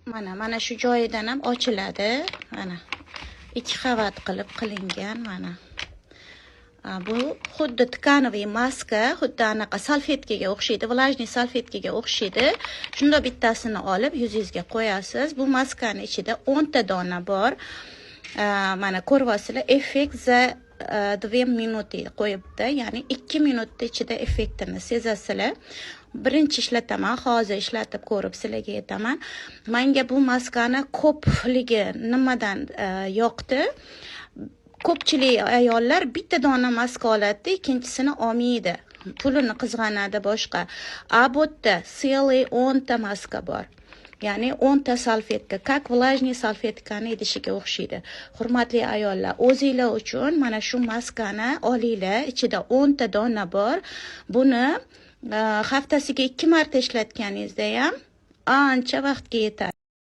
Mana shu joyidan ham ochiladi. Mana, ikki qavat qilib qilingan, mana. Bu xuddi тканевый maska, xuddi anaqa salfetkaga o'xshaydi, влажный salfetkaga o'xshaydi. Shunda bittasini olib yuzingizga qo'yasiz. Bu maskani ichida 10 ta dona bor. Mana, ko'ryapsizlar, эффект за 2 минуты qo'yibdi, ya'ni 2 minutni ichida effektini sezasizlar. Birinchi ishlataman, hozir ishlatib ko'rib sizlarga aytaman. Manga bu maskani ko'pligi nimadan yoqdi? Ko'pchilik ayollar bitta dona maska oladida, ikkinchisini olmaydi, pulini qizg'anadi, boshqa. A bu yerda целый 10 ta maska bor, ya'ni 10 ta salfetka, как влажный salfetkani idishiga o'xshaydi. Hurmatli ayollar, o'zinglar uchun mana shu maskani olinglar, ichida 10 ta dona bor. Buni haftasiga ikki marta ishlatganingizda ham ancha vaqtga yetadi.